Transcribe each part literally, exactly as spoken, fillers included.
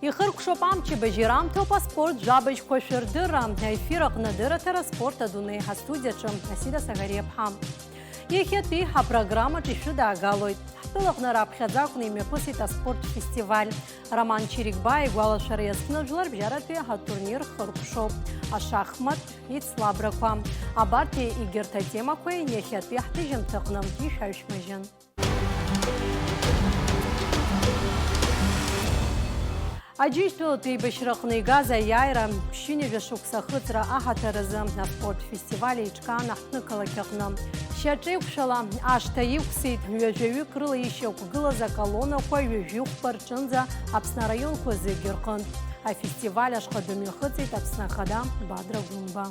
Ихыркәшоуп амчыбжь, ирамҭоуп аспорт жәабжьқәа шәырдырра. Аефир аҟны адырраҭара Спорт адунеи ҳастудиаҿы Асида Сагариаԥҳа. Иахьатәи ҳапрограммаҿ ишәыдаагалоит. Ҳтәылаҟны раԥхьаӡа акәны имҩаԥысит аспорт фестиваль. Роман Чирикбаа игәалашәара иазкны жәларбжьаратәи атурнир хыркәшоуп. Ашахмат, ицлабрақәа. Абарҭи егьырҭ атемақәеи иахьатәи ҳҭыжьымҭаҟны ишәаҩшәмыжьын. Аџьынџьтәылатә еибашьраҟны игаз аиааира ԥшьынҩажәа шықәса ахыҵра аҳаҭыр азы аспорт фестиваль еиҿкаан аҳҭнықалақь аҟны. Шьаҿеиқәшәала ашҭа иқәсит, ҩажәаҩык рыла ишьақәгылаз аколоннақәа ҩажәихәба рҿынӡа Аԥсны араионқәа зегьы рҟынтә. Афестиваль ашҟа дымҩахыҵит Аԥсны Ахада Бадра Гәынба.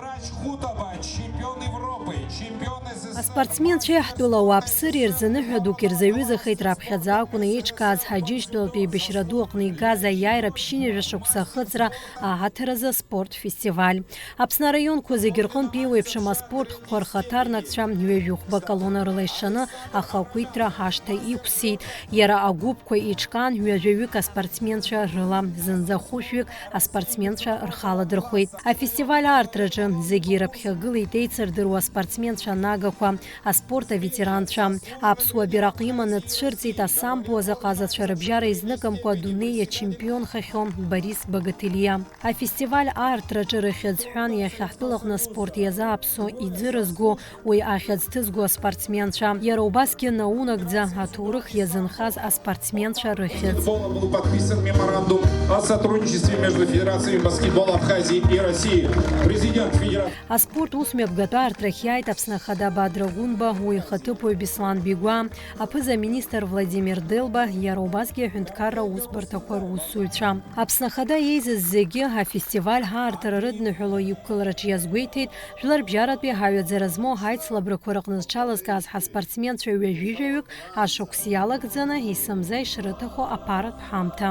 Рачхутова, чемпион Европы, чемпион СССР. Аспортсменцәеи ҳтәыла ауааԥсыреи рзы ныҳәа дук ирзаҩызахеит раԥхьаӡа акәны еиҿкааз ҳаџьынџьтәылатә еибашьра ду аҟны игаз аиааира ԥшьынҩажәа шықәса ахыҵра аҳаҭыр азы аспорт фестиваль. Аԥсны араионқәа зегьы рҟынтә еиуеиԥшым аспорт хкқәа рхаҭарнакцәа ҩажәихәба колонна рыла ишаны ахақәиҭра ашҭа иқәсит. Иара агәыԥқәа еиҿкаан ҩажәаҩык аспортсменцәа рыла, зынӡа хәышәҩык аспортсменцәа рхы аладырхәит. Афестиваль аартраҿы зегьы ирыԥхьагылеит еицырдыруа аспортсменцәа нагақәа, аспорт аветеранцәа. Аԥсуа бираҟ иманы дцәырҵит асамбо азы аҟазацәа рыбжьара изныкымкәа адунеи иачемпионхахьоу Борис Багателиа. Афестиваль аартраҿы рыхьӡ ҳәан иахьа ҳтәылаҟны аспорт иазааԥсо, иӡырызго, уи ахьӡ ҭызго аспортсменцәа, иара убасгьы наунагӡа аҭоурых иазынхаз аспортсменцәа рыхьӡ. Баскетбола был подписан меморандум о сотрудничестве между Федерациями баскетбола Абхазии и России. Президент Федерации. Аспорт усмҩаԥгатәы аартрахь иааит Аԥсны Ахада Бадра Гәынба, уи ихаҭыԥуаҩ Беслан Бигәаа, аԥыза-министр Владимир Делба, иара убасгьы аҳәынҭқарра усбарҭақәа русзуҩцәа. Аԥсны Ахада еизаз зегьы афестиваль ҳаартра рыдныҳәало иқәгылараҿы иазгәеиҭеит, Жәларбжьаратәи ҳаҩаӡара змоу ҳаицлабрақәа рыҟны зҽалазкааз ҳаспортсменцәа ҩажәижәаҩык ашықәс иалагӡаны есымза ишрыҭаху аԥаратә ҳамҭа.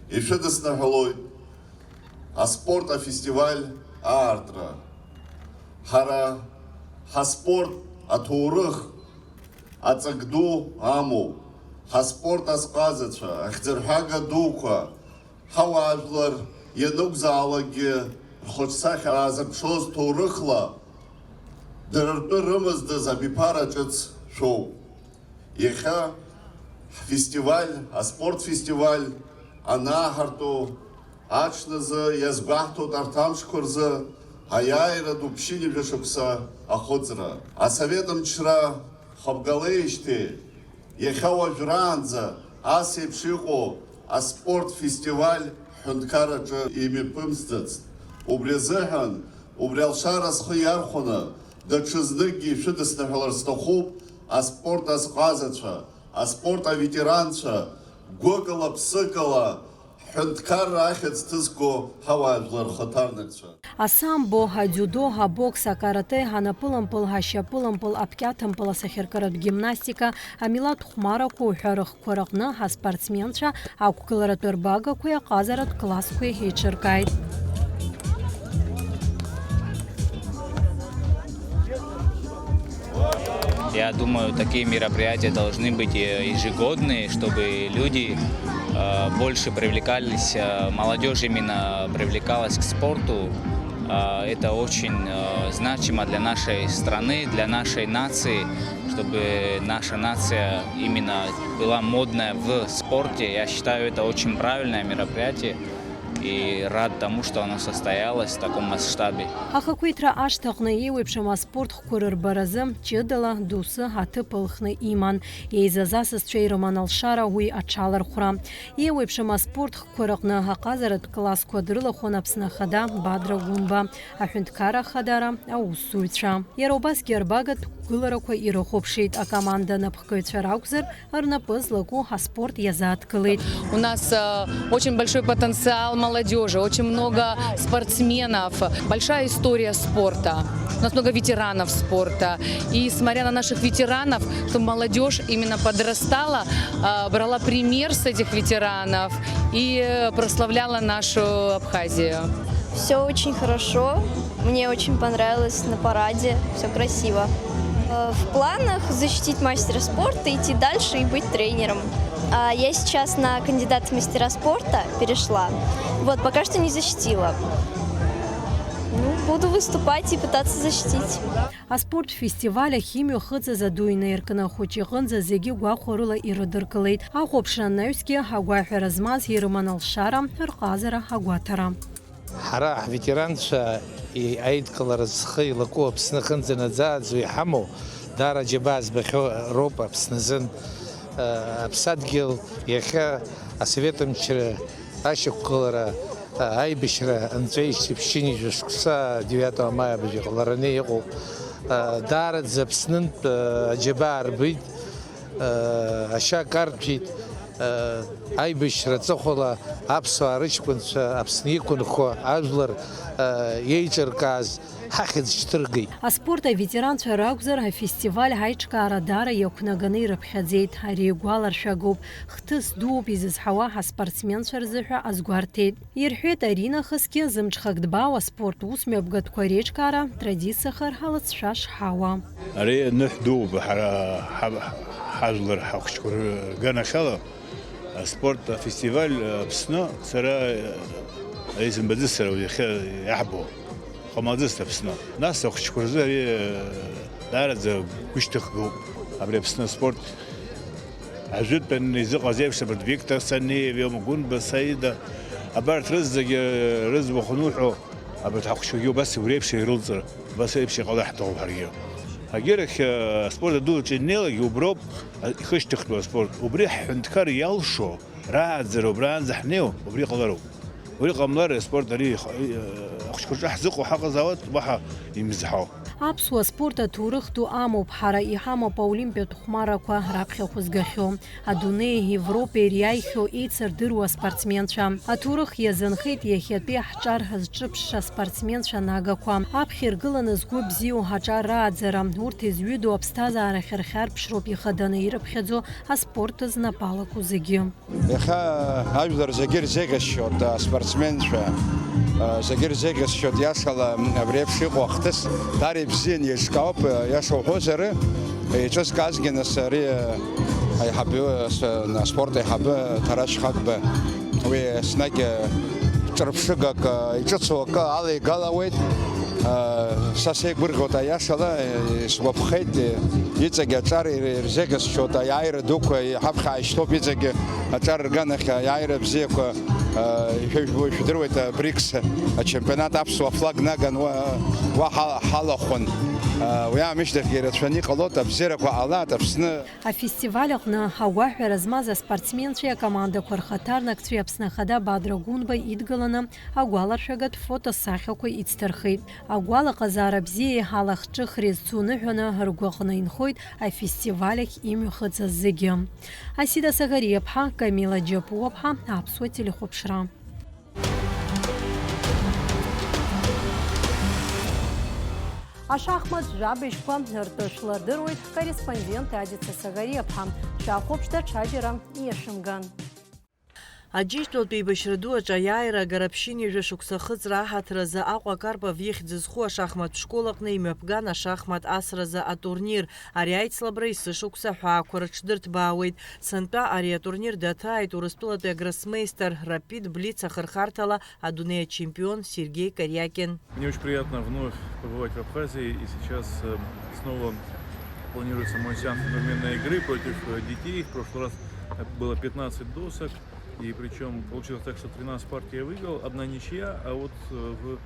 Ишәыдысныҳәалоит аспорт афестиваль аартра. Ҳара ҳаспорт аҭоурых аҵак ду амоуп. Ҳаспорт азҟазацәа, ахьӡырҳәага дуқәа, ҳауаажәлар ианакәзаалакгьы рхаҿсахьа аазырԥшуаз ҭоурыхла дара ртәы рымаздаз абиԥара ҿыц шәоуп. Иахьа ҳфестиваль, аспорт фестиваль анааҳарту аҽназы иазгәаҳҭоит арҭ амшқәа рзы аиааира ду ԥшьынҩажәа шықәса ахыҵра. Асовет мчра хыбгалеижьҭеи иахьа уажәраанӡа ас еиԥш иҟоу аспорт фестиваль ҳҳәынҭқарраҿы имҩаԥымсӡацт. Убри азыҳәан, убри алшара схы иархәаны, даҽазныкгьы ишәыдысныҳәалар сҭахуп аспорт азҟазацәа, аспорт аветеранцәа, гәыкала-ԥсыкала ҳҳәынҭқарра ахьӡ ҭызго ҳауаажәлар рхаҭарнакцәа. Асамбо, адиудо, абокс, акарате, анапылампыл, ашьапылампыл, аԥкьаҭампыл, асахьаркыратә гимнастика, амилаҭ хәмарақәа уҳәа рыхқәа рыҟны ҳаспортсменцәа ақәгыларатәы рбагақәеи аҟазаратә классқәеи еиҿыркааит. Я думаю, такие мероприятия должны быть, э, ежегодные, чтобы люди, э, больше привлекались, э, молодёжь именно привлекалась к спорту. Э, это очень, э, значимо для нашей страны, для нашей нации, чтобы наша нация именно была модная в спорте. Я считаю, это очень правильное мероприятие и рад тому, что оно состоялось в таком масштабе. Ахақәиҭра ашҭаҟны еиуеиԥшым аспорт хкқәа рырбаразы ҷыдала доусы аҭыԥ лхны иман. Еизаз асасцәа ирыман алшара уи аҽалархәра. Еиуеиԥшым аспорт хкқәа рыҟны аҟазаратә классқәа дрылахәын Аԥсны Ахада Бадра Гәынба, аҳәынҭқарра ахадара аусзуҩцәа. Иара убасгьы арбагатә қәгыларақәа ирыхәаԥшит, акоманда напхгаҩцәа ракәзар, рнапы злаку аспорт иазааҭгылеит. У нас, э, очень большой потенциал молодёжи, очень много спортсменов, большая история спорта. У нас много ветеранов спорта. И смотря на наших ветеранов, чтобы молодёжь именно подрастала, э, брала пример с этих ветеранов и, э, прославляла нашу Абхазию. Всё очень хорошо. Мне очень понравилось на параде. Всё красиво. Э, в планах защитить мастера спорта, идти дальше и быть тренером. А, я сейчас на кандидат в мастера спорта перешла. Вот, пока что не защитила. Ну, буду выступать и пытаться защитить. Аспорт фестиваль ахь имҩахыҵыз аду инаиркны ахәыҷы иҟынӡа зегьы гәахәарыла ирыдыркылеит. Ахәаԥшра анаҩсгьы агәаҳәара змаз ирыман алшара, рҟазара, агәаҭара. Ҳара ҳветеранцәа аидкылара зхы илаку Аԥсны хынӡанаӡааӡо иҳамоу даара џьабаа збахьоу роуп Аԥсны азын. Аԥсадгьыл иахьа асовет мчра ашьақәгылара, аибашьра нҵәеижьҭеи ԥшьынҩажәа шықәса девятого мая абыржә иҟалараны иҟоуп. Даараӡа Аԥснынтә аџьабаа рбеит. Ашьа карҭәеит, аибашьра аҵыхәала аԥсуаа рыҷкәынцәа Аԥсны иқәынхо ажәлар еиҿыркааз ҳахьӡ шьҭыргеит. Аспорт аветеранцәа ракәзар, афестиваль ҳаиҿкаара даара иақәнаганы ирыԥхьаӡеит. Ари игәаларшәагоуп, хҭыс дууп изызҳауа ҳаспортсменцәа рзыҳәа азгәарҭеит. Ирҳәеит, аринахысгьы зымҽхак дбаау аспорт ус мҩаԥгатәқәа реиҿкаара традициахар алыҵшәа шҳауа. Ари ныҳә дууп ҳара ҳа-, ҳажәлар ҳахәыҷқәа рганахьала аспорт афестиваль Аԥсны сара изымбаӡеит сара иахьа иаҳбо. Ҟамлаӡацт Аԥсны. Нас ахәыҷқәа рзы ари даараӡа гәышьҭыхгоуп. Абри Аԥсны аспорт ажәытәан изыҟаз еиԥш, абарҭ Виктор Санеев иоума, Гәынба Саида, абарҭ рызегьы рыӡбахә ануҳәо, абарҭ ҳахәыҷқәагьы убас иреиԥш ирылҵыр, убас еиԥш иҟала ҳҭахуп ҳаргьы. Агьырахь, аспорт адулаҿы инеилак уброуп ихышьҭыхтәу аспорт. Убри ҳҳәынҭқар иалшо рааӡара убраанӡа ҳнеиуа, убри ҟалароуп. Уи ҟамлар, аспорт ари ихы-, ахәыҷқәа рҿы ҳзыҟоу ҳаҟазаауеит, уаҳа имзҳауа. Аԥсуа спорт аҭоурых ду амоуп, ҳара иҳамоуп аолимпиатә хәмаррақәа раԥхьа хәызгахьоу. Адунеи, Европеи ириааихьоу еицырдыруа спортсменцәа. Аҭоурых иазынхеит иахьатәи ҳҿар ҳазҿыԥшша спортсменцәа нагақәа. Аԥхьа иргыланы згәы бзиоу ҳаҿар рааӡара, урҭ изҩыдоу аԥсҭазаарахь рхьарԥшроуп ихаданы ирыԥхьаӡо аспорт знапы алаку зегьы. Иахьа ажәлар зегьы ирзеиӷьасшьоит аспортсменцәа, зегьы ирзеиӷьасшьоит иашала абри еиԥш иҟоу ахҭыс, даара ибзиан еиҿкаауп, иаша уҳәозар, еиҿызкаазгьы нас ари аиҳабы, аспорт аиҳабы Ҭарашь Хагба, уи еснагь ҿырԥшыгак, иҿыцу акы алеигалауеит. Са сеигәырӷьоит аиашала, исгәаԥхеит, иҵегь аҿар ир-, ирзеиӷьасшьоит, аиааира дуқәа ҳаԥхьа ишьҭоуп, иҵегь аҿар рганахь аиааира бзиақәа, ишәыжәбо, ишәдыруеит, абрикс ачемпионат аԥсуа флаг наган уа, уа ҳа-, ҳалахәын. Уи аамышьҭахьгьы ирацәаны иҟалоит, абзиарақәа ҟалааит Аԥсны. Афестиваль аҟны агәаҳәара змаз аспортсменцәеи акомандақәа рхаҭарнакцәеи Аԥсны Ахада Бадра Гәынба идгыланы агәаларшәагатә фотосахьақәа ицҭырхит. Агәалаҟазаара бзиеи алахҿыхреи зцу ныҳәаны ргәаҟны инхоит афестиваль ахь имҩахыҵыз зегьы. Асида Сагариаԥҳа, Камила Џьапуаԥҳа, Аԥсуа телехәаԥшра. Ашахмат жәабжьқәа ртәы шәлырдыруеит ҳкорреспондент Адица Сагариаԥҳа. Шәахәаԥш даҽаџьара иашәымган. Аџьынџьтәылатә еибашьра ду аҿы аиааира агара ԥшьынҩажәа шықәса ахыҵра аҳаҭыр азы Аҟәа Карпов ихьӡ зху ашахмат школ аҟны имҩаԥган ашахмат асразы атурнир. Ари аицлабра есышықәса аҳәаақәа рыҽдырҭбаауеит. Сынтәа ари атурнир даҭааит Урыстәылатәи агроссмеистер, Рапид Блиц ахырхарҭала адунеи ачемпион Сергеи Кариакин. Мне очень приятно вновь побывать в Абхазии, и сейчас, э, снова планируется мой сеанс одновременной игры против, э, детей. В прошлый раз это было пятнадцать досок, и причём получилось так, что тринадцать партий я выиграл, одна ничья, а вот, э, в,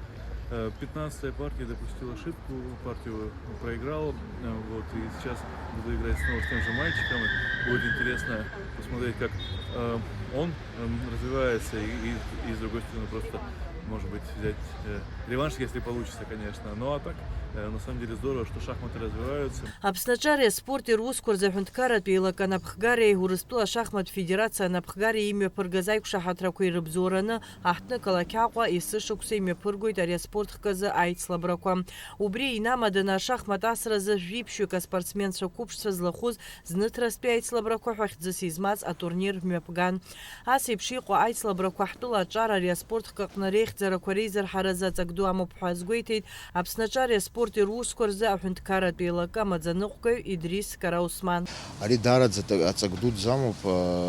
э, пятнадцатой партии допустил ошибку, партию проиграл, э, вот, и сейчас буду играть снова с тем же мальчиком, и будет интересно посмотреть, как, э, он, эм, развивается, и, и, и с другой стороны просто, может быть, взять, э, реванш, если получится, конечно. Ну а так, э, на самом деле здорово, что шахматы развиваются. Аԥсны аҿареи аспорти русқәа рзы аҳәынҭқарратә еилаканапхгареи Урыстәыла ашахматә федерациа анапхгареи имҩаԥыргаз аиқәшаҳаҭрақәа ирыбзоураны аҳҭнықалақь Аҟәа есышықәса имҩаԥыргоит ари аспорт хкы азы аицлабрақәа. Убри инамаданы ашахмат асразы жәиԥшьҩык аспортсменцәа қәыԥшцәа злахәыз Зныҭрастәи аицлабрақәа ҳәа хьӡыс измаз атурнир мҩаԥган. Ас еиԥш иҟоу аицлабрақәа ҳтәыла аҿар ари аспорт хкы аҟны реихьӡ Аҭҵаарақәа реизырҳаразы аҵак ду амоуп ҳәа азгәеиҭеит Аԥсны аҿареи аспорти русқәа рзы аҳәынҭқарратә еилакы амаӡаныҟәгаҩ Идрис Караусман. Ари даараӡа аҵак дуӡӡа амоуп,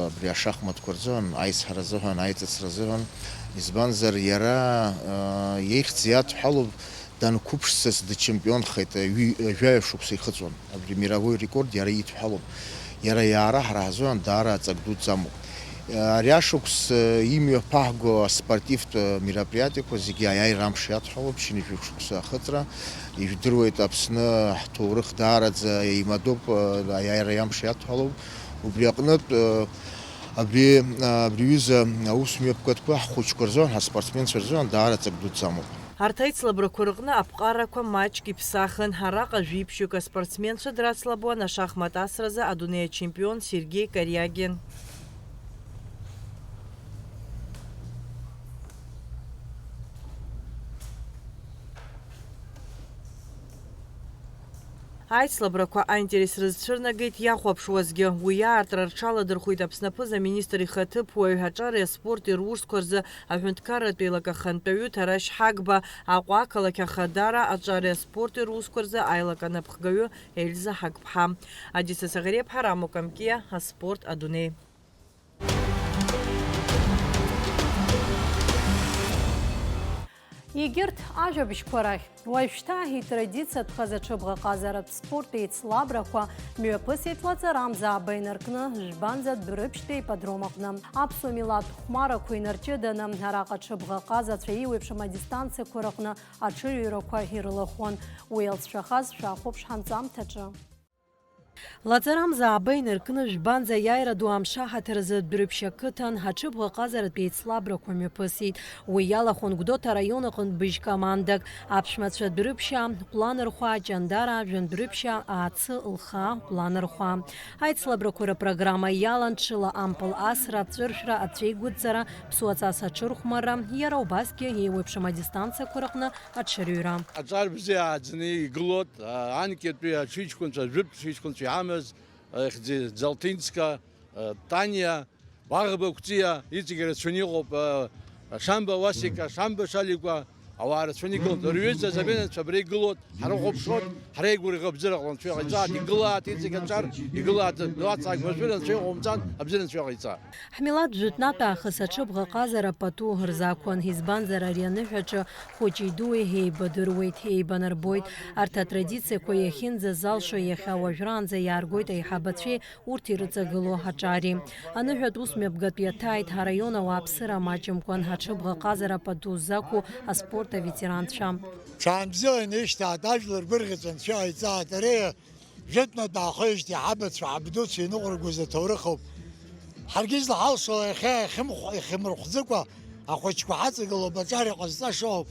абри ашахматқәа рзыҳәан, аизҳара азыҳәан, аиҵыҵра азыҳәан. Избанзар, иара, еихьӡ иадҳәалоуп, данқәыԥшцыц дчемпионхеит, ҩ-, жәаҩа шықәса ихыҵуан. Абри мировой рекорд иара идҳәалоуп. Иара иаара ҳара ҳзыҳәан даара аҵак дуӡӡа амоуп. Ари ашықәс имҩаԥаҳго аспортивтә мероприатиақәа зегьы аиааира амш иадҳәалоуп, шьыжьымҭан шықәса ахыҵра. Ижәдыруеит, Аԥсны ҳҭоурых даараӡа еимадоуп, аиааира амш иадҳәалоуп. Убри аҟнытә, абри, абри ҩыза аус мҩаԥгатәқәа ҳхәыҷқәа рзыҳәан, ҳаспортсменцәа рзыҳәан даара аҵак дуӡӡа амоуп. Арҭ аицлабрақәа рыҟны аԥҟарақәа маҷк иԥсахын. Араҟа жәиԥшьҩык аспортсменцәа драцлабуан ашахмат асразы адунеи ачемпион Сергеи Кариагин. Аицлабрақәа аинтерес рызцәырнагеит иахәаԥшуазгьы. Уи аартра рҽаладырхәит Аԥсны аԥыза-министр ихаҭыԥуаҩ, аҿареи аспорти русқәа рзы аҳәынҭқарратә еилак ахантәаҩы Ҭарашь Ҳагба, Аҟәа ақалақь Ахадара аҿареи аспорти русқәа рзы аилак анапхгаҩы Ельза Ҳагԥҳа. Адиса Саӷариаԥҳа, Рамо Камкиа, аспорт адунеи. Егьырҭ ажәабжьқәа рахь. Уажәшьҭа итрадициатәхаз аҽыбӷаҟазаратә спорт еицлабрақәа мҩаԥысит Лаҵарамза Аба инаркны Жәбанӡа Дәрыԥшьтәи ипподром аҟны. Аԥсуа милаҭтә хәмарақәа инарҷыданы, араҟа аҽыбӷаҟазацәа еиуеиԥшым адистанциақәа рыҟны аҽырҩрақәа ирылахәын. Уи иалҵшәахаз шәахәаԥш ҳанҵамҭаҿы. Лаҵарамза Аба инаркны Жәбанӡа аиааира ду амш аҳаҭыр азы Дәрыԥшь ақыҭан аҽыбӷаҟазаратә еицлабрақәа мҩаԥысит. Уи иалахәын Гәдоуҭа араион аҟынтә быжь командак, аԥшәмацәа Дәрыԥшьаа, Ҟәланырхәаа, Ҷандара, Жәандәрыԥшьаа, Аацы, Лхаа, Ҟәланырхәаа. Аицлабрақәа рыпрограмма иалан ҽыла ампыл асра, аҵәыршәра, ацәеигәыдҵара, ԥсуаҵас аҽырхәмарра, иара убасгьы еиуеиԥшым адистанциақәа рыҟны аҽырҩра. Аҿар бзиа ааӡаны игылоит, а, анкьатәи аҽыҩҷкәынцәа, жәытә ҽыҩҷкәынцәа иҳамаз, а, ихьӡи Ӡалтинска, а, Таниа, Ваӷба Кәҵиа, иҵегь рацәаны иҟоуп, а, Шамба Уасика, Шамба Шаликәа, ауаа рацәаны игылоит. Рҩыза заменацәа абра игылоит, ҳрыхәаԥшуеит, ҳреигәырӷьо абзиарақәа анцәа иҟаиҵааит, игылааит, иҵегь аҿар, игылааит, дуацаак машәыр анцәа иҟоумҵан, абзиара анцәа иҟаиҵааит. Ҳмилаҭ жәытәнатә аахыс аҽыбӷаҟазара пату рзақәын, избанзар ари аныҳәаҿы хәыҷи-дуи еибадыруеит, еибанарбоит. Арҭ атрадициақәа иахьынӡазалшо иахьа уажәраанӡа иааргоит аиҳабацәеи урҭ ирыҵагылоу аҿари. Аныҳәатә ус мҩаԥгатә иаҭааит ҳараион ауааԥсыра маҷымкәан аҽыбӷаҟазара пату ззақәу аспорт аветеранцәа. Ҽаанбзиала инеишьҭааит, ажәлар гәырӷьаҵәа анцәа иҟаиҵааит, ари Жәытәнатә аахижьҭеи ҳабацәа, ҳабдуцәа иныҟәыргоз аҭоурых ауп. Ҳаргьы излаҳалшо иахьа иахьымхә-, иахьымырхәӡыкәа ахәыҷқәа ҳаҵагылоуп, аҿар иҟазҵаша ауп.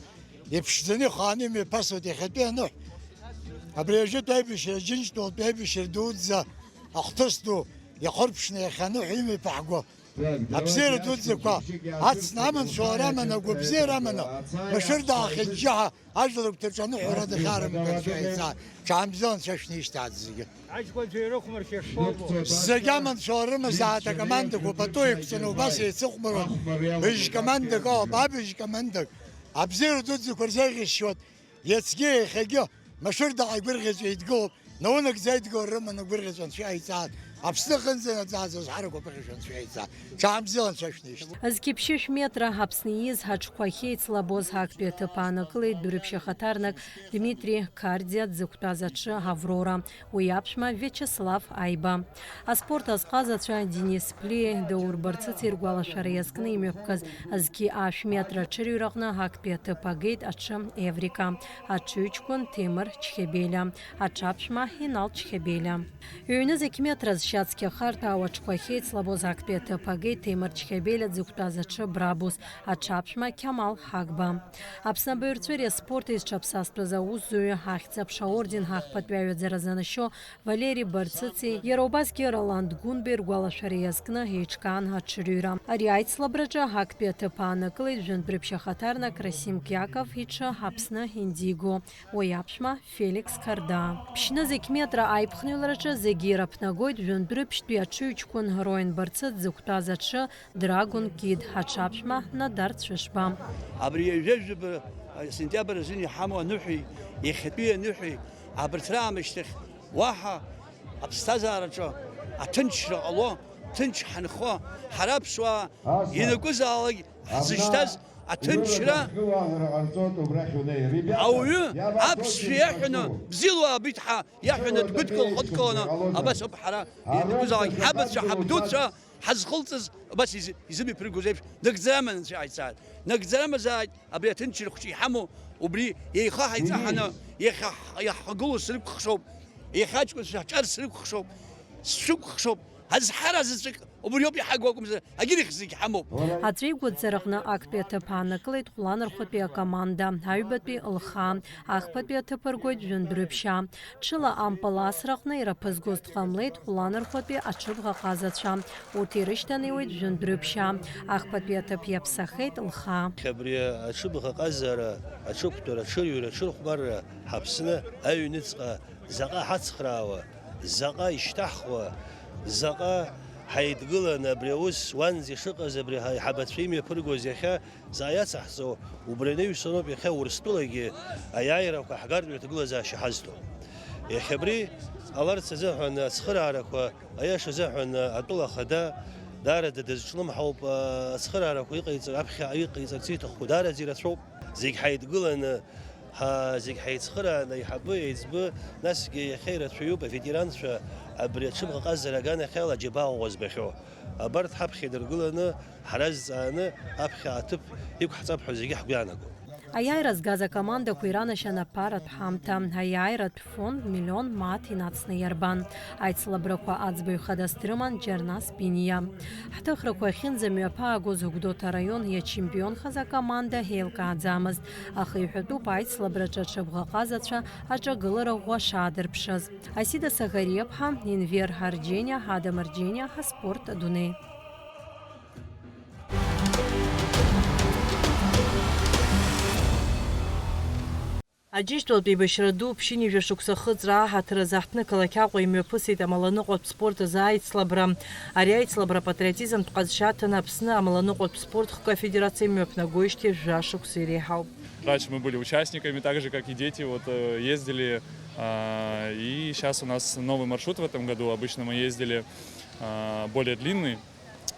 Иԥшӡаны ихааны имҩаԥасуеит иахьатәи аныҳә. Абри ажәытә аибашьра, Џьынџьтәылатәи аибашьра дуӡӡа ахҭыс ду иахырԥшны иахьа аныҳә имҩаԥаҳго. Абзиара дуӡӡақәа ацны аманшәалара аманы, агәабзиара аманы, машәырда аахьыџьџьаҳа ажәлар рыгәҭаҿы аныҳәара дахьаарымгаз шәеиҵааит. Ҽаанбзиала анцәа шәнеишьҭааит зегьы. Аҷкәынцәа ирыхәмаршьа школқәа. Зегьы аманшәалара рымазааит акомандақәа пату еиқәҵаны убас еицыхәмаруан. Быжь командак ауп, абыжь командак. Абзиара дуӡӡақәа рзеиӷьасшьоит. Иацгьы, иахьагьы машәырдаҟа игәырӷьаҵәа еидгылоуп, наунагӡа аидгылара рыманы агәырӷьаҵәа анцәа иаиҵааит, Аԥсны аҟынӡа инаӡааӡаз ҳаракәа аԥыхьашәа анцәа иаиҵааит, ҽаанбзиала анцәа шәнеишьҭ. Зқьи ԥшьышә метра Аԥсны ииз ҳаҽқәахьы еицлабоз актәи аҭыԥ аанакылеит Дәрыԥшь ахаҭарнак Дмитри Кардиа дзықәтәаз аҽы Аврора, уи аԥшәма Виачеслав Аиба. Аспорт азҟазацәа Денис Плиеи Даур Барцыци ргәалашәара иазкны имҩаԥгаз зқьи ашә метра аҽырҩраҟны актәи аҭыԥ агеит аҽы Еврика, аҽыҩҷкәын Ҭемыр Чхебелиа, аҽаԥшәма Инал Чхебелиа. Ҩ-нызқь метра зшьацқьа харҭәаау аҽқәа ахьеицлабоз актәи аҭыԥ агеит Ҭемыр Чхебелиа дзықәтәаз аҽы Брабус, аҽаԥшәма Қьамал Ҳагба. Аԥсны абаҩрҵәыреи аспорти зҽаԥсазтәыз аусзуҩы ахьӡ-аԥша аорден ахԥатәи аҩаӡара занашьо Валери Барцыци, иара убасгьы Роланд Гәынбеи ргәалашәара иазкны еиҿкаан аҽырҩра. Ари аицлабраҿы актәи аҭыԥ аанакылеит жәантә Дәрыԥшь ахаҭарнак Расим Киаков иҽы Аԥсны индиго, уи аԥшәма Феликс Кардаа. Ԥшьнызқь метра аиԥхныҩлараҿы зегьы ираԥнагоит Дәрыԥшьтәи аҽыҩҷкәын Роен Барцыц дзықәтәаз аҽы, Драгон Кид, аҽаԥшәма Надар Цәышба. Абри ҩажәа жәаба сентиабр азын иҳамоу аныҳәеи, иахьатәи аныҳәеи, абарҭ раамышьҭахь уаҳа аԥсҭазаараҿы аҭынчра ҟало, ҭынч ҳанхо, ҳара аԥсуаа ианакәызаалак ҳзышьҭаз аҭынчра ауаҩы аԥсшәа иаҳәаны, бзиала уаабеит ҳәа иаҳәаны дгәыдкыл-ҟыдкыланы абас ауп ҳара ианакәызаалак ҳабацәа, ҳабдуцәа ҳазхылҵыз, абас изы-, изымҩаԥыргоз еиԥш, нагӡарама анцәа иҟаиҵааит. Нагӡарамазааит, абри аҭынчра хәыҷы иҳамоу, убри еихаҳаиҵаҳаны иахьа ҳ-, иаҳхагылоу срықәхшоуп, иахьа аҷкәынцәа ҳҿар срықәхшоуп, сшәықәхшоп, азҳара заҵәык убриоуп иҳагу акәымзар, агьырахь зегь ҳамоуп. Аҵәеигәыдҵараҟны актәи аҭыԥ аанакылеит Хәланырхәатәи акоманда, аҩбатәи Лхаа, ахԥатәи аҭыԥ ргоит Жәындәрыԥшьаа. Ҽыла ампыл асраҟны ираԥызгоз дҟамлеит Хәланырхәатәи аҽыбӷаҟазацәа. Урҭ ирышьҭанеиуеит Жәындәрыԥшьаа. Ахԥатәи аҭыԥ иаԥсахеит Лхаа. Абри аҽыбӷаҟазара, аҽықәтәара, аҽырҩра, аҽырхәмарра ҳаԥсны аҩныҵҟа заҟа ҳацхраауа, заҟа ишьҭаҳхуа, заҟа ҳаидгыланы абри аус уанӡа ишыҟаз абри ҳаиҳабацәа имҩаԥыргоз иахьа Заҟа иацаҳҵо, убри анаҩсаноуп иахьа Урыстәылагьы аиааирақәа ҳгартә ҭагылазаашьа ҳазҭо. Иахьа абри ҟаларц азыҳәан ацхыраарақәа, аиаша азыҳәан атәыла ахада даараӡа дазҿлымҳауп, ацхыраарақәа иҟаиҵар, аԥхьа иҟаиҵарц иҭахқәоу даараӡа ирацәоуп. Зегь ҳаидгыланы, ҳа-, зегь ҳаицхырааны, аиҳабы, аиҵбы, насгьы иахьа ирацәаҩуп аветеранцәа абри аҽыбӷаҟазара аганахьала аџьабаа ӷәӷәа збахьоу. Абарҭ ҳаԥхьа идыргыланы, ҳразҵааны аԥхьа аҭыԥ иқәҳҵап ҳәа зегьы ҳгәы иаанагоит. Аиааира згаз акомандақәа иранашьан аԥаратә ҳамҭа. Аиааиратә фонд миллион мааҭ инацны иарбан. Аицлабрақәа аӡбаҩ хадас дрыман Џьарнас Биниа. Ҳҭыхрақәа ахьынӡамҩаԥаагоз Гәдоуҭа араион иачемпионхаз акоманда ҳеилкааӡамызт, аха иҳәатәуп аицлабраҿы аҽыбӷаҟазацәа аҿагылара ӷәӷәа шаадырԥшыз. Асида Саӷариаԥҳа, Енвер Ҳарџьениа, Ҳадам Арџьениа, Ҳаспорт адунеи. Аџьынџьтәылатә еибашьра ду ԥшьынҩажәа шықәса ахыҵра аҳаҭыр азы аҳҭнықалақь Аҟәа имҩаԥысит амаланыҟәатә спорт азы аицлабра. Ари аицлабра апатриотизмтә ҟазшьа аҭаны Аԥсны амаланыҟәатә спорт хкы афедерациа имҩаԥнагоижьҭеи жәа шықәса иреиҳауп. Раньше мы были участниками, так же, как и дети, вот, э, ездили, а, и щас у нас новый маршрут в этом году. Обычно мы ездили, а, более длинный.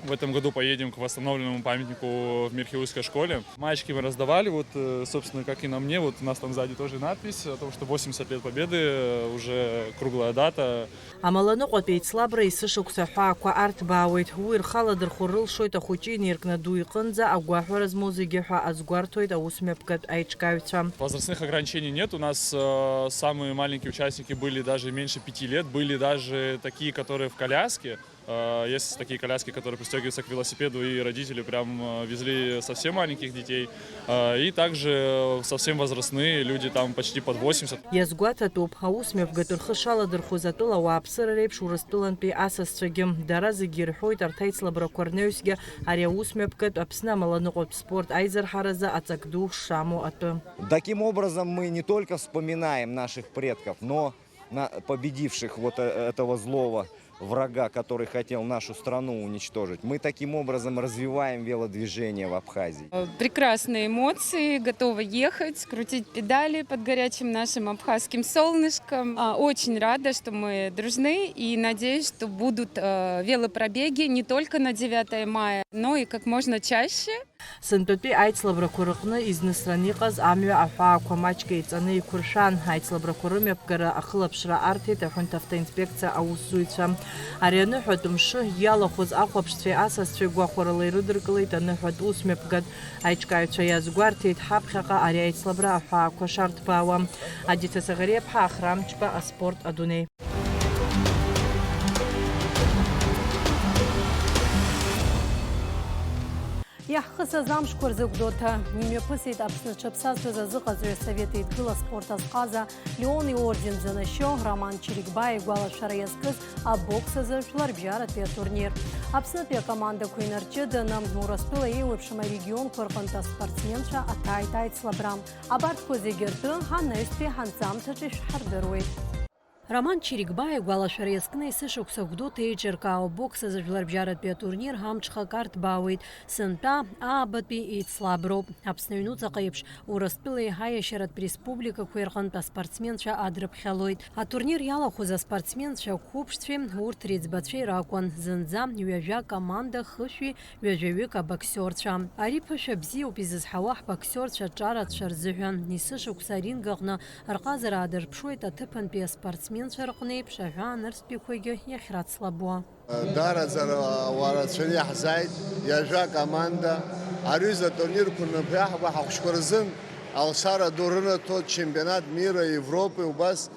В этом году поедем к восстановленному памятнику в Мирхиульской школе. Маечки мы раздавали, вот, э, собственно, как и на мне, вот у нас там сзади тоже надпись о том, что восемьдесят лет Победы, э, уже круглая дата. Амаланыҟәатә еицлабра есышықәса аҳәаақәа арҭбаауеит. Уи рхы аладырхәыр рылшоит ахәыҷы иниркны аду иҟынӡа агәаҳәара змоу зегьы ҳәа азгәарҭоит аусмҩаԥгатә аиҿкааҩцәа. Возрастных ограничений нет. У нас, э, самые маленькие участники были даже меньше пяти лет, были даже такие, которые в коляске. Э, есть такие коляски, которые пристёгиваются к велосипеду, и родители прям, э, везли совсем маленьких детей. Э, и также совсем возрастные люди, там почти под восемьдесят. Иазгәаҭатәуп, аусмҩаԥгатә рхы шаладырхәыз атәыла ауааԥсыра реиԥш Урыстәылантәи асасцәагьы. Дара зегьы ирҳәоит арҭ аицлабрақәа рнаҩсгьы ари аусмҩаԥгатә Аԥсны амаланыҟәатә спорт аизырҳаразы аҵак ду шамоу атәы. Таким образом, мы не только вспоминаем наших предков, но на победивших вот, э, этого злого врага, который хотел нашу страну уничтожить. Мы таким образом развиваем велодвижение в Абхазии. Э, прекрасные эмоции, готова ехать, крутить педали под горячим нашим абхазским солнышком. А, очень рада, что мы дружны, и надеюсь, что будут, э, велопробеги не только на девятое мая, но и как можно чаще. Сынтәатәи аицлабрақәа рыҟны изнысран иҟаз амҩа аҳәаақәа маҷк еиҵаны еиқәыршәан. Аицлабрақәа рымҩаԥгара ахылаԥшра арҭеит аҳәынҭ автоинспекциа аусзуҩцәа. Ари аныҳәатә мшы иалахәыз ахәаԥшцәеи асасцәеи гәахәарыла ирыдыркылеит аныҳәатә усмҩаԥгатә. Аиҿкааҩцәа иазгәарҭеит ҳаԥхьаҟа ари аицлабра аҳәаақәа шарҭбаауа. Адица Саӷариаԥҳа, Ахрам Ҷба, Аспорт адунеи. Иаҳхысыз амшқәа рзы Гәдоуҭа имҩаԥысит Аԥсны зҽаԥсазтәыз азыҟаҵаҩ асовет еидгыла аспорт азҟаза Леон иорден занашьо Роман Чирикбаиа игәалашәара иазкыз абокс азы жәларбжьаратәи атурнир. Аԥснытәи акомандақәа инарҷыданы, Урыстәыла еиуеиԥшым арегионқәа рҟынтә аспортсменцәа аҭааит аицлабра. Абарҭқәа зегьы ртәы анаҩстәи ҳанҵамҭаҿы ишәҳардыруеит. Роман Чирикбаа игәалашәара иазкны есышықәса Гәдоуҭа еиҿыркаау абокс азы жәларбжьаратәи атурнир амҽхак арҭбаауеит. Сынтәа аабатәи еицлаброуп. Аԥсны аҩнуҵаҟа еиԥш, Урыстәылеи аиашьаратә республикақәеи рҟынтә аспортсменцәа адрыԥхьалоит. Атурнир иалахәыз аспортсменцәа қәыԥшцәеи урҭ реиҵбацәеи ракәын. Зынӡа ҩажәа команда, хышәи ҩажәаҩык абоксиорцәа. Ари ԥышәа бзиоуп изызҳауа ҳбоксиорцәа ҿарацәа рзыҳәан. Есышықәса аринг аҟны рҟазара аадырԥшуеит аҭыԥантәи аспортсменцәа рҟны еиԥш аҳәаа нырцәтәиқәагьы иахьрацлабуа. Даараӡа ауаа рацәаны иаҳзааит, ҩажәа команда. Ари аҩыза атурнирқәа рнапы иаҳкуа ҳахәыҷқәа рзын алшара ду рынаҭоит, чемпионат мира, Европы, убас,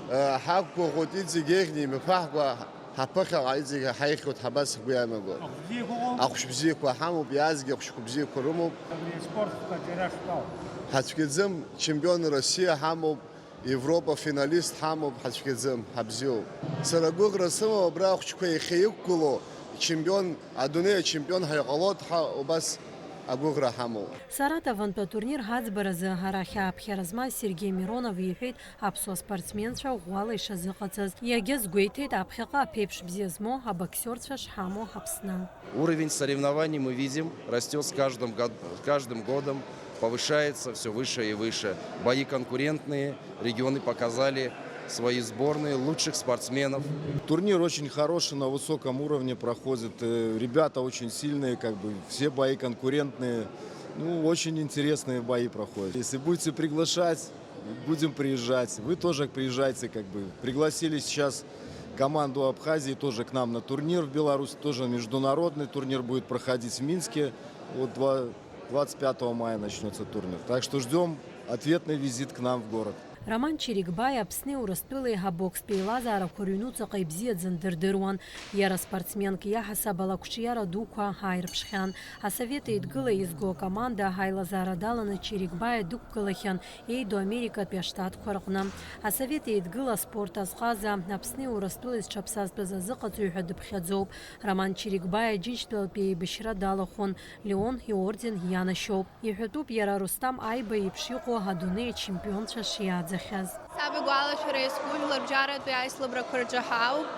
э, ҳақәгәыӷуеит, иҵегь еиӷьны имҩаԥаҳго ҳаԥыхьаҟа иҵегь ҳаихьуеит, ҳабас ҳгәы ианаго. Ахәшә бзиақәа ыҟоуп? Ахәшә бзиақәа ҳамоуп, иаазгьы ахәшәқәа бзиақәа рымоуп. Абри аспорт аҿиара шԥаҟоу? Ҳацәгьаӡым, чемпион Россиа ҳамоуп. Европа финалист ҳамоуп, ҳацәгьаӡым, ҳабзиоуп. Сара агәыӷра сымоуп, абра ахәыҷқәа иахьа иқәгылоу, чемпион, адунеи ачемпион ҳәа иҟалоит ҳәа убас агәыӷра ҳамоуп. Саратовынтә атурнир ҳаӡбаразы арахь ааԥхьара змаз Сергеи Миронов иҳәеит аԥсуа спортсменцәа ӷәӷәала ишазыҟаҵаз. Иагьазгәеиҭеит аԥхьаҟа аԥеиԥш бзиа змоу абоксиорцәа шҳамоу Аԥсны. Уровень соревнований, мы видим, растёт с каждым год-, с каждым годом, повышается всё выше и выше. Бои конкурентные, регионы показали свои сборные лучших спортсменов. Турнир очень хороший, на высоком уровне проходит. Э, ребята очень сильные, как бы все бои конкурентные. Ну, очень интересные бои проходят. Если будете приглашать, будем приезжать. Вы тоже приезжайте, как бы. Пригласили сейчас команду Абхазии тоже к нам на турнир в Беларусь, тоже международный турнир будет проходить в Минске. Вот два-, двадцать пятого мая начнётся турнир. Так что ждём ответный визит к нам в город. Роман Чирикбаи Аԥсни Урыстәылеи абокстә еилазаарақәа рыҩнуҵаҟа ибзиаӡаны дырдыруан. Иара спортсменк иаҳасаб ала ақәҿиара дуқәа ааирԥшхьан. Асовет Еидгыла изго акоманда аилазаара даланы Чирикбаиа дықәгылахьан Еидо Америкатәи аштатқәа рҟны. Асовет Еидгыла аспорт азҟаза, Аԥсни Урыстәылеи зҽаԥсазтәыз азыҟаҵаҩ ҳәа дыԥхьаӡоуп. Роман Чирикбаиа Џьынџьтәылатәи еибашьра далахәын, Леон иорден ианашьоуп. Иҳәатәуп иара Рустам Аиба иеиԥш иҟоу адунеи ачемпионцәа шиааӡахьаз. Саб игәалашәара иазку жәларбжьаратәи аицлабрақәа рҿы ҳауп.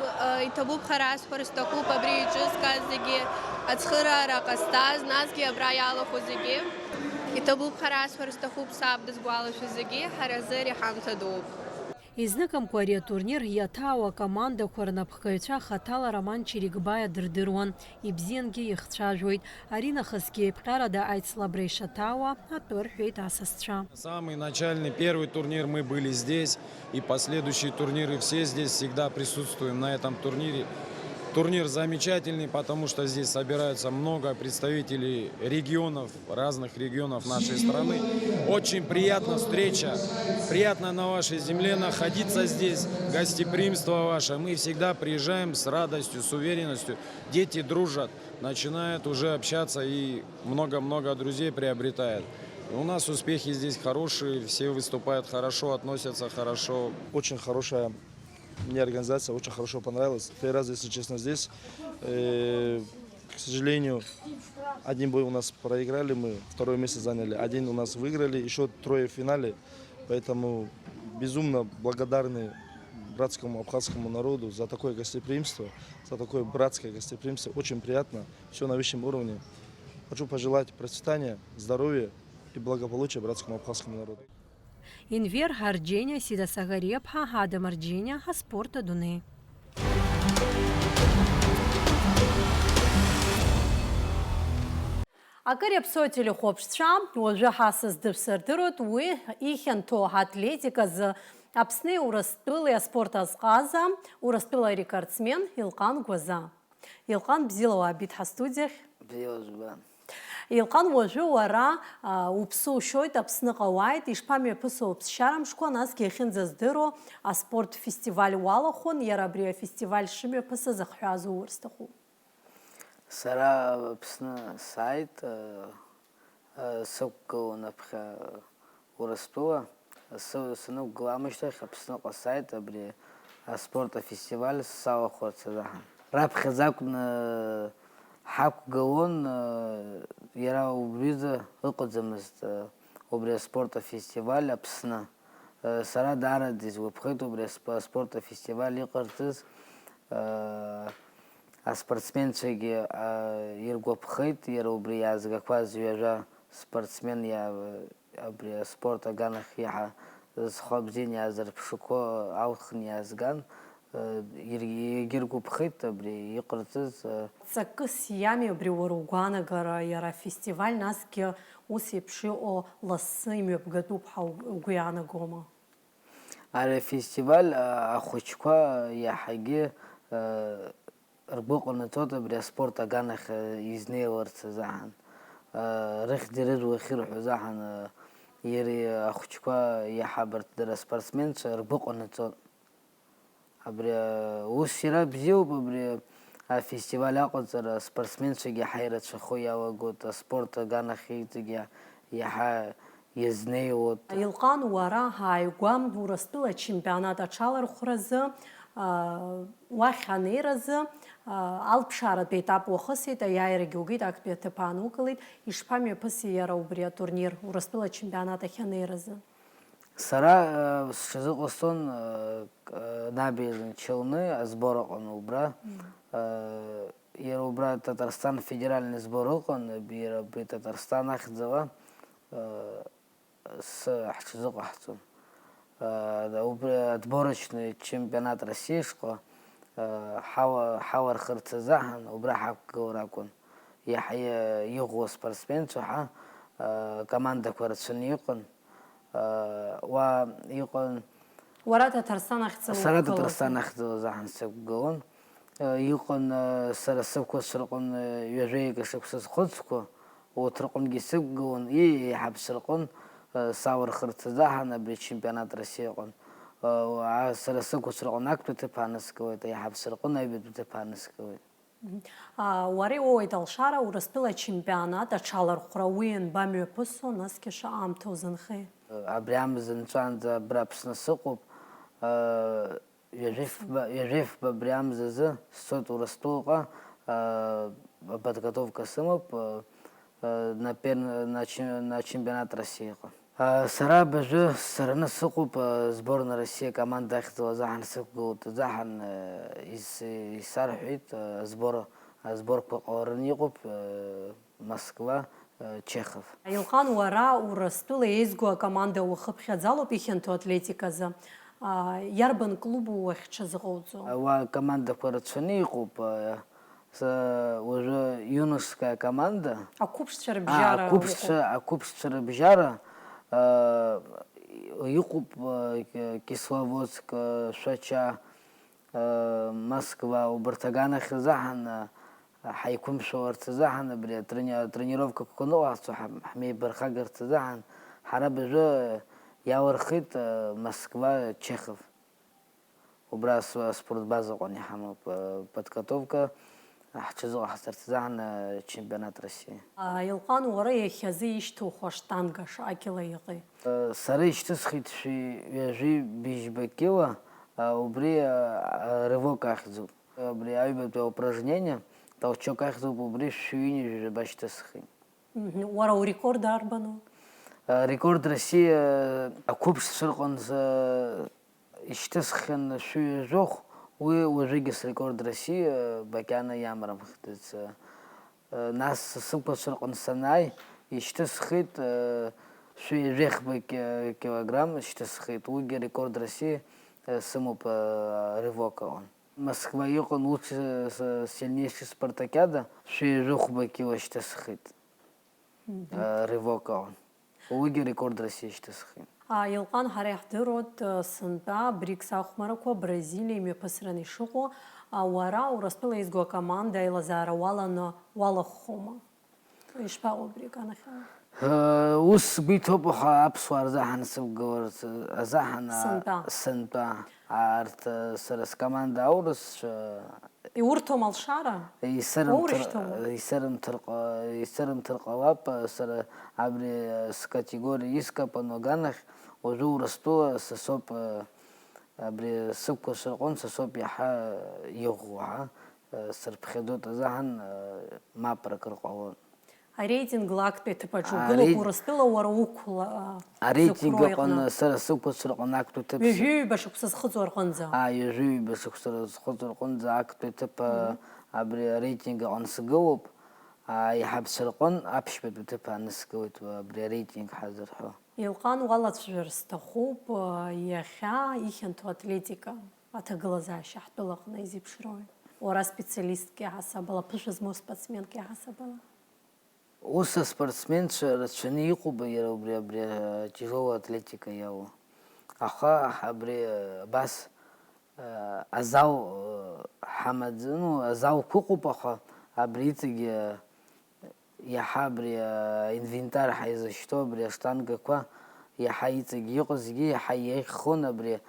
Иҭабуп ҳәа расҳәар сҭахуп абри еиҿызкааз зегьы, ацхыраара ҟазҵаз, насгьы абра иалахәу зегьы. Иҭабуп ҳәа расҳәар сҭахуп саб дызгәалашәо зегьы, ҳара рзы ари ҳамҭа дууп. Изныкымкәа ари атурнир иаҭаау акомандақәа рнапхгаҩцәа хаҭала Роман Чирикбаиа дырдыруан, ибзиангьы ихцәажәоит. Аринахысгьы еиԥҟьарада аицлабра ишаҭаауа атәы рҳәеит асасцәа. Самый начальный первый турнир мы были здесь, и последующие турниры все здесь всегда присутствуем на этом турнире. Турнир замечательный, потому что здесь собираются много представителей регионов, разных регионов нашей страны. Очень приятна встреча, приятно на вашей земле находиться здесь, гостеприимство ваше. Мы всегда приезжаем с радостью, с уверенностью. Дети дружат, начинают уже общаться и много-много друзей приобретают. У нас успехи здесь хорошие, все выступают хорошо, относятся хорошо. Очень хорошая мне организация, очень хорошо понравилась. Первый раз, если честно, здесь. Э, к сожалению, один бой у нас проиграли мы, второе место заняли. Один у нас выиграли, еще трое в финале. Поэтому безумно благодарны братскому абхазскому народу за такое гостеприимство, за такое братское гостеприимство. Очень приятно, все на высшем уровне. Хочу пожелать процветания, здоровья и благополучия братскому абхазскому народу. Инвер Ҳарџьениа, Сида Сагариаԥҳа, Ҳада Марџьениа, аспорт адунеи. Акыр иаԥсоу ателехәаԥшцәа, уажәы ҳасас дышәсырдыруеит уи ихьанҭоу атлетиказы Аԥсни Урыстәылеи аспорт азҟаза, Урыстәыла арекордсмен Елҟан Гәаза. Елҟан, бзиала уаабеит ҳастудиахь. Бзиала жәба. Елҟан, уажәы уара, а, уԥсы ушьоит, Аԥсныҟа уааит, ишԥамҩаԥысуа уԥсшьара мшқәа, насгьы иахьынӡаздыруа аспорт фестиваль уалахәын, иара абри афестиваль шымҩаԥысыз ахҳәаа зуур сҭахуп. Сара Аԥсны сааит, э, э, сықәгылон аԥхьа Урыстәыла. Сы-, санықәгыла амышьҭахь Аԥсныҟа сааит абри аспорт афестиваль салахәырц азыҳәан. Раԥхьаӡа акәны ҳақәгылон, э, иара убриазы ыҟаӡамызт, э, убри аспорт афестиваль Аԥсны. Сара даараӡа исгәаԥхеит убри аспо-, аспорт афестиваль иҟарҵаз. Аспортсменцәагьы иргәаԥхеит, иара убри иаазгақәаз ҩажәа спортсмен иа-, абри аспорт аганахь иаҳа зхы бзианы иаазырԥшқәо алхны иаазган. Егьыргәаԥхеит абри иҟарҵаз. Ҵакыс иами абри уара угәаанагара иара афестиваль, насгьы ус еиԥш иҟоу лассы имҩаԥгатәуп ҳәа угәы иаанагома? Ари афестиваль ахәыҷқәа иаҳагьы ргәы ҟанаҵоит абри аспорт аганахь изнеиларц азыҳәан. Рыхьӡи рыжәлеи ахьырҳәоз аҳан, иара ахәыҷқәа иаҳа абарҭ дара аспортсменцәа ргәы ҟанаҵоит. Абри аус иара бзиоуп, абри афестиваль аҟаҵара аспортсменцәагьы иаҳа ирацәахо иалагоит, аспорт аганахь иҵегь иаҳа иазнеиуоит. Елҟан, уара ааигәа Урыстәыла ачемпионат аҽалархәразы, уахь анеиразы, алԥшааратә етап уахысит, аиааирагьы угеит, актәи аҭыԥ аанукылеит. Ишԥамҩаԥыси иара убри атурнир Урыстәыла ачемпионат ахь анеиразы? Сара сҽазыҟасҵон Набережный Челны асбор аҟны убра. Иара убра Татарстан федеральный сбор ыҟан, иара абри Татарстан ахьӡала сы ҳҽазыҟаҳҵон. Убри отборочный чемпионат России шҟа ҳауа-, ҳауархырц азыҳәан убра ҳақәгылар акәын. Иаҳа иӷәӷәоу спортсменцәа ҳа командақәа рацәаны иҟан. Уа иҟан. Уара Ҭаҭарстан ахьӡала Сара уқәгылоуп. Ҭаҭарстан ахьӡала заҳан сықәгылон. Иҟан сара сықәлацәа рҟын ҩажәеига шықәса зхыҵқәа, урҭ рҟынгьы сықәгылон, еиҳабацәа рҟын саурхырц азаҳан абри ачемпионат России аҟын. Сара сықәлацәа рҟын актәи аҭыԥ ааныскылеит, аиҳабацәа рҟын аҩбатәи аҭыԥ ааныскылеит. Уара иуоуеит алшара Урыстәыла ачемпионат аҽалархәра, уи анбамҩаԥысуа, насгьы шаҟа аамҭа узынхеи? Абри амза нҵәаанӡа абра Аԥсны сыҟоуп. Ҩажәи фба, ҩажәи фба абри амзазы сцоит Урыстәылаҟа, подготовка сымоуп, на пер-, на чем-, на чемпионат России-ҟа. Сара абыржәы ссараны сыҟоуп, сборная России акоманда ахьӡала заҳан сықәгылоит, заҳан ис-, исарҳәеит, сбор, асборқәа ҟалараны иҟоуп, Москва, Чехов. Елҟан, уара Урыстәыла еизго акоманда ухыԥхьаӡалоуп ихьанҭоу атлетиказы. Иарбан клубу уахьҽазыҟауҵо? Уа акомандақәа рацәаны иҟоуп. Уажәы юношеская команда. Ақәыԥшцәа рыбжьара. Ақәыԥшцәа, ақәыԥшцәа рыбжьара иҟоуп Кисловодск, Шәача, Москва, убарҭ аганахь рзаҳан, ҳаиқәымшәаларц азаҳан, абри атрени-, атренировкақәа ныҟаҳҵо ҳа-, ҳмеибархагарц азаҳан, ҳара абыржәы иалырхит Москва, Чехов. Убра ас-, аспортбазаҟны иҳамоуп, подготовка ҳҽазыҟаҳҵарц азаҳан, чемпионат России. Елҟан, уара иахьазы ишьҭоу хәаштанга шаҟа кьыла иҟеи? Сара ишьҭысхит шәи ҩажәи быжьба кьыла, убри рывок ахьӡуп. Абри аҩбатәи аупражнение, толчок ахьӡуп, убри шәи ҩынҩажәи жәаба шьҭысхит. Уара урекорд арбану? Рекорд России ақәыԥшцәа рҟынӡа ишьҭысххьан шәи ҩажәохә, уи уажәыгьы срекорд России макьана иамарымхӡац. Нас сықәлацәа рҟны санааи, ишьҭысхит, шәи ҩажәи хба ки-, килограмм шьҭысхит, уигьы рекорд России сымоуп рывок аҟны. Москва иҟан лучший, с-, сильнейший спартакиада, шәи ҩажәи хәба кило шьҭысхит. Рывок аҟны. Уигьы рекорд России шьҭысхит. Елҟан, ҳара иаҳдыруеит, сынтәа БРИКС ахәмарақәа Бразилиа имҩаԥысран ишыҟоу, уара Урыстәыла еизго акоманда аилазаара уаланы уалахәхома? Ишԥаҟоу абри аганахьала? Ус сгәы иҭоуп, аха аԥсуаа рзаҳан сықәгыларц азаҳан, а, Сынтәа. Сынтәа. Арҭ, а, сара скоманда аурысцәа Иурҭом алшара? Исырымҭар, Уаурышьҭоума? Исырымҭар ҟа-, исырымҭар ҟалап, а, сара абри, а, скатегориа искапан аганахь, уажәы Урыстәыла са соуп, а, абри сықәлацәа рҟынтә са соуп иаҳа иӷәӷәоу, ҳа, а, сырԥхьаӡоит азаҳан, а, мап ракыр ҟалон. Ареитингла актәи аҭыԥ аҿы А, угылоуп реит- Урыстәыла уара уқәла, а, Ареитинг зықәроу аҟны иҟны. Сара сықәцәырҟын актәи ҭыԥ. Ҩажәи ҩба шықәса зхыҵуа рҟынӡа. Аа, ҩажәи ҩба шықәса зхыҵуа рҟынӡа актәи ҭыԥ, а, абри ареитинг аҟны сгылоуп. Аиҳабцәа рҟын аԥшьбатәи ҭыԥ ааны сгылеит, абри ареитинг ҳазырҳәо. Елҟан, уалацәажәар сҭахуп, а, иахьа ихьанҭоу атлетика аҭагылазаашьа ҳтәылаҟны изеиԥшроуи? Уара специалистк иаҳасабала, ԥышәа змоу спортсменк иаҳасабала? Ус аспортсменцәа рацәаны иҟоуп иара убри, абри, а, тяжелая атлетика иалоу. Аха абри, а, абас, а, азал, а, ҳамаӡам, ну, азалқәа ыҟоуп, аха абри иҵегьы, а, иаҳа абри, а, инвентар ҳаизышьҭоу, абри аштангақәа иаҳа иҵегьы иҟазгьы иаҳа иеиӷьхон абри,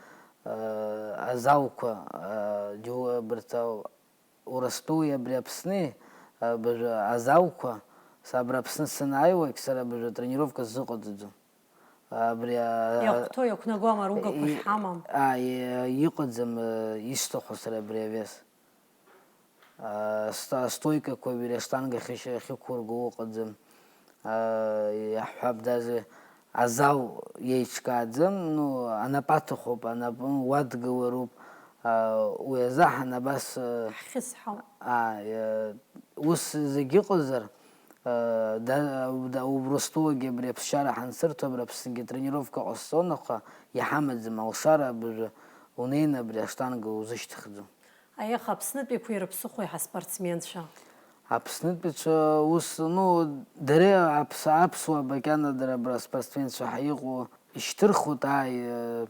а, азалқәа, а, џьоу-, абарҭ, а, Урыстәылеи абри Аԥсни, а, абыржәы азалқәа, са абра Аԥсны санааиуагь, сара абыржәы атренировка сзыҟаҵаӡом. Абри, а, Иахәҭоу, иақәнагоу амаругақәа и- шәҳамам? а, и- Иҟаӡам, а, исҭаху сара абри авес. А, ст-, астойкақәа, абри аштанга ахьышь-, ахьықәурго ыҟаӡам. А, иаҳҳәап, даже азал еиҿкааӡам, ну, анапы аҭахуп, анапы уадгылароуп, а, уи азаҳан абас, а, Ҳхьысҳауп. а, э, ус зегь ыҟазар, а, да, да, Урыстәылагьы абри аԥсшьара ҳансырҭо, абри Аԥсныгьы атренировка ҟасҵон, аха иҳамаӡам алшара, абыржәы унеины абри аштанга узышьҭыхӡом. Аиаха Аԥснытәиқәеи рыԥсыхәеи ҳаспортсменцәа. Аԥснытәицәа ус, ну, дара аԥс-, аԥсуаа макьана дара абра аспортсменцәа ҳәа иҟоу ишьҭырхуеит, ааи, э,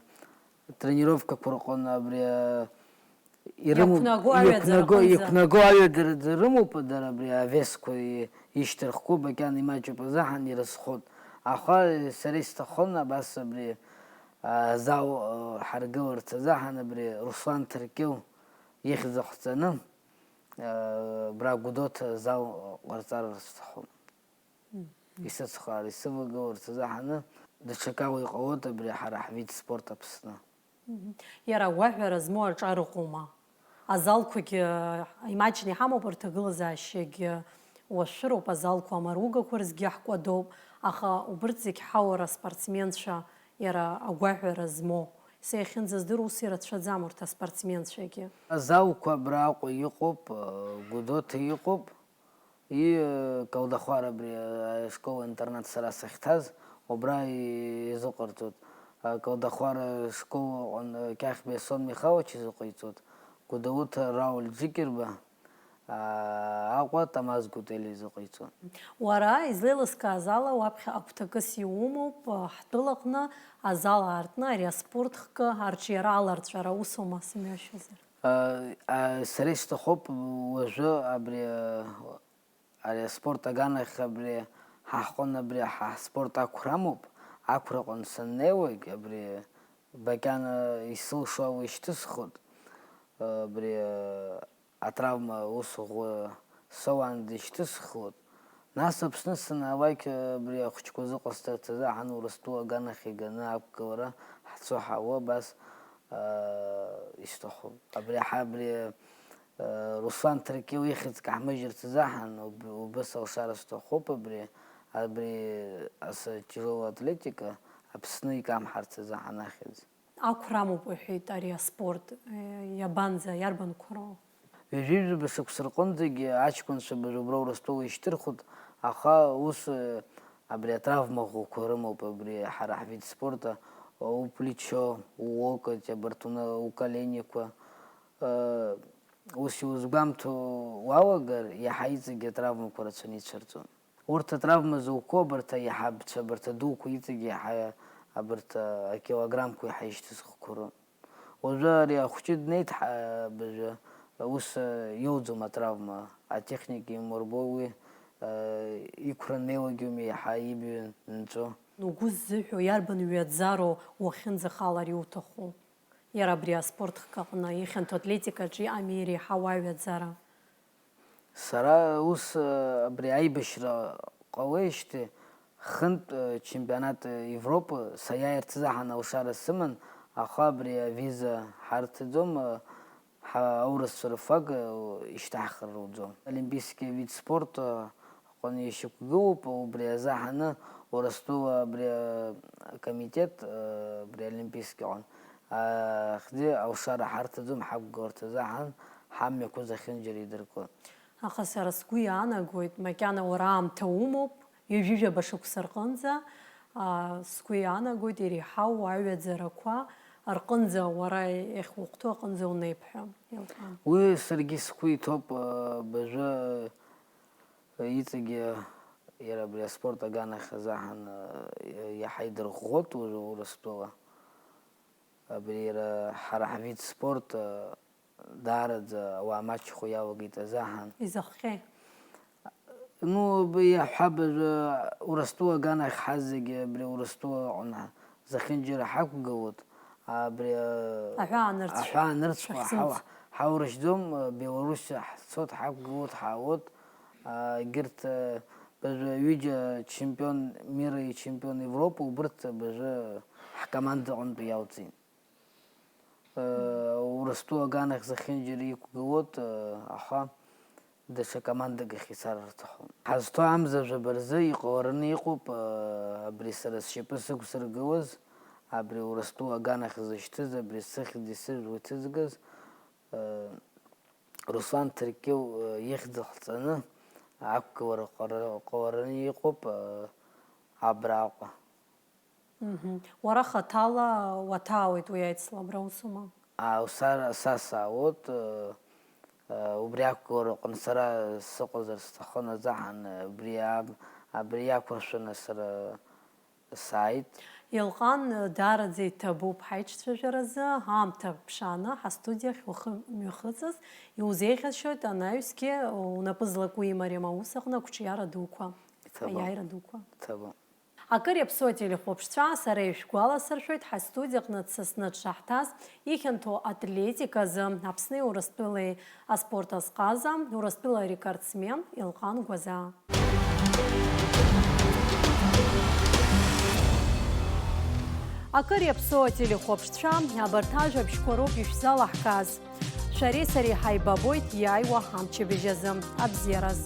тренировкақәа рҟны абри, э, ирымоуп, Иақәнаго аҩаӡара иақәнаго, аҟынӡа. Иақәнаго аҩаӡаразы рымоуп дара абри авесқәа и-, ишьҭырхқәо макьана имаҷуп азаҳан ирызхоит. Аха сара исҭахын абас абри, а, азал, а, ҳаргыларц азаҳан абри Руслан Ҭыркьыл ихьӡ ахҵаны, а, абра Гәдоуҭа азал ҟарҵар сҭахуп. Исыцхраар, исывагыларц азы ҳаны, даҽакала иҟалоит абри ҳара ҳвид спорт Аԥсны. Иара агәаҳәара змоу аҿар ыҟоума? Азалқәагьы, имаҷны иҳамоуп, рҭагылазаашьагьы уашәшәыроуп, азалқәа амаругақәа рзгьы ҳкәадоуп, аха убырҭ зегь ҳаура аспортсменцәа, иара агәаҳәара змоу, са иахьынӡаздыруа ус ирацәаӡам урҭ аспортсменцәагьы. Азалқәа абра Аҟәа иҟоуп, Гәдоуҭа иҟоуп, и Калдахәара абри ашкол-интернат сара сахьҭаз, убра изыҟарҵоит. Калдахәара школ аҟны Кьахьба Иасон Михалыч изыҟаиҵоит, Гәдоуҭа Рауль Џьыкьырба, Аҟәа Тамаз Гутели изыҟаиҵоит. Уара излеилыскааз ала, уаԥхьа агәҭакыс иумоуп, ҳтәылаҟны азал аартны ари аспорт хкы арҿиара аларҵәара усоума, сымҩашьозар? Сара исҭахуп уажәы абри, ари аспорт аганахь абри ҳаҟны абри ҳаспорт ақәра амоуп, ақәраҟны саннеилак абри макьана исылшо ала ишьҭысхуеит, абри атравма ус ӷәы соуаанӡа ишьҭысхуеит. Нас Аԥсны санаалак, абри ахәыҷқәа зыҟасҵарц азы ҳан Урыстәыла аганахь иганы ақәгылара ҳцо ҳауа, абас, аа, исҭахуп. Абри ҳа, абри, аа, Руслан Ҭыркьыл ихьӡ каҳмыжьырц азы ҳан уб-, убыс алшара сҭахуп, абри, абри ас-, тяжелая атлетика Аԥсны икамҳарц азы ҳан ахьӡ. Ақәра амоуп уҳәеит ари аспорт, иабанӡа, иарбан қәроу? Ҩажәижәаба шықәса рҟынӡагьы аҷкәынцәа абыржә убра Урыстәыла ишьҭырхуеит, аха ус, абри атравма ӷәӷәақәа рымоуп абри ҳара ҳвид спорта, уплечо, улокоть, абарҭ уна-, уколениқәа. Ус иузгәамҭо уалагар, иаҳа иҵегьы атравмақәа рацәаны ицәырҵуан. Урҭ атравма зуқәоу абарҭ аиҳабцәа, абарҭ адуқәа иҵегьы иаҳа абарҭ акилограммқәа иаҳа ишьҭызхқәа роуп. Уажәы ари ахәҷы днеит ҳа-, абыржәы, ус иоуӡом атравма, атехника имурбо уи, иқәра неилагьума иаҳа ибаҩ нҵәо. Угәы ззыҳәо иарбан ҩаӡароу уахьынӡахалар иуҭаху? Иара абри аспорт хкы аҟны ихьанҭоу атлетикаҿы иҟами иреиҳау аҩаӡара? Сара ус, абри аибашьра ҟалеижьҭеи хынтә чемпионат Европы саиааирц азыҳәан алшара сыман, аха абри авиза ҳарҭаӡом, ҳа-, аурысцәа рфлаг ишьҭаҳхыр руӡом. Олимпийский вид спорта Ишьақәгылоуп, убри азаҳаны Урыстәыла абри акомитет, абри олимпийский ҟан, ахьӡы алшара ҳарҭаӡом, ҳақәгыларҭа азаҳан ҳамҩақәа зехьынџьара идыркуан. Аха сара сгәы иаанагоит, макьана уара аамҭа умоуп, ҩажәижәаба шықәса рҟынӡа, аа, сгәы иаанагоит, иреиҳау аҩаӡарақәа рҟынӡа уара иахьухәҭоу аҟынӡа унеип ҳәа, Елҟан. Уи саргьы сгәы иҭоуп, абыржәы иҵегьы иара абри аспорт аганахь азаҳан иаҳа идырӷәӷәоит уажәы Урыстәыла. Абри иара ҳара ҳвид спорт даараӡа ауаа маҷхо иалагеит азаҳан. Изахҟьеи? Ну, б-, иаҳҳәап, уажәы Урыстәыла аганахь ҳазегьы абри Урыстәыла аҟны зехьынџьара ҳақәгылоит, абри, а, Аҳәаанырцә. Аҳәаанырцәҟа шәахьӡымц. Ҳау-, ҳаурышьӡом, а, Белоруссиа ҳцот, ҳақәгылоит, ҳаауеит, а, егьырҭ, а, быжә-, ҩыџьа чемпион мира и чемпион Европы убырҭ быжәы ҳкоманда аҟынтәи иалҵит. Э, Урыстәыла аганахь зехьынџьара иқәгылоит, э, аха даҽа командак ахь ицар рҭахуп. Ҳазҭо амза жәаба рзы иҟалараны иҟоуп, э, абри сара сшьапы сықәзыргылаз, абри Урыстәыла аганахь зышьҭыз, абри сыхьӡи сыжәлеи ҭызгаз, э, Руслан Ҭырқьыл, э, ихьӡ ҟаҵаны ақәгылара ҟалара-, ҟалараны иҟоуп, э, абраҟа. Мгм. Уара хаҭала уаҭаауеит уи аицлабра, усума? А, уса-, са саауеит, э, э, убри ақәгылараҟны сара сыҟазар сҭахын азаҳан, э, убри аб-, абри иақәыршәаны сара сааит. Елҟан, даараӡа иҭабуп ҳаиҿцәажәаразы, аамҭа ԥшааны ҳастудиахь ухы мҩахыҵыз, иузеиӷьасшьоит анаҩсгьы унапы злаку имариам аус аҟны ақәҿиара дуқәа, иҭабуп. Аиааира дуқәа. Иҭабуп. Акыр иаԥсоу ателехәаԥшцәа, сара ишәгәаласыршәоит, ҳастудиаҟны дсасны дшаҳҭаз, ихьанҭоу атлетиказы Аԥсни Урыстәылеи аспорт азҟаза, Урыстәыла арекордсмен Елҟан Гәазаа. Акыр иаԥсоу ателехәаԥшцәа, абарҭ ажәабжьқәа роуп ишәзалаҳгаз. Шәареи сареи ҳаибабоит иааиуа амчыбжь азы. Абзиараз!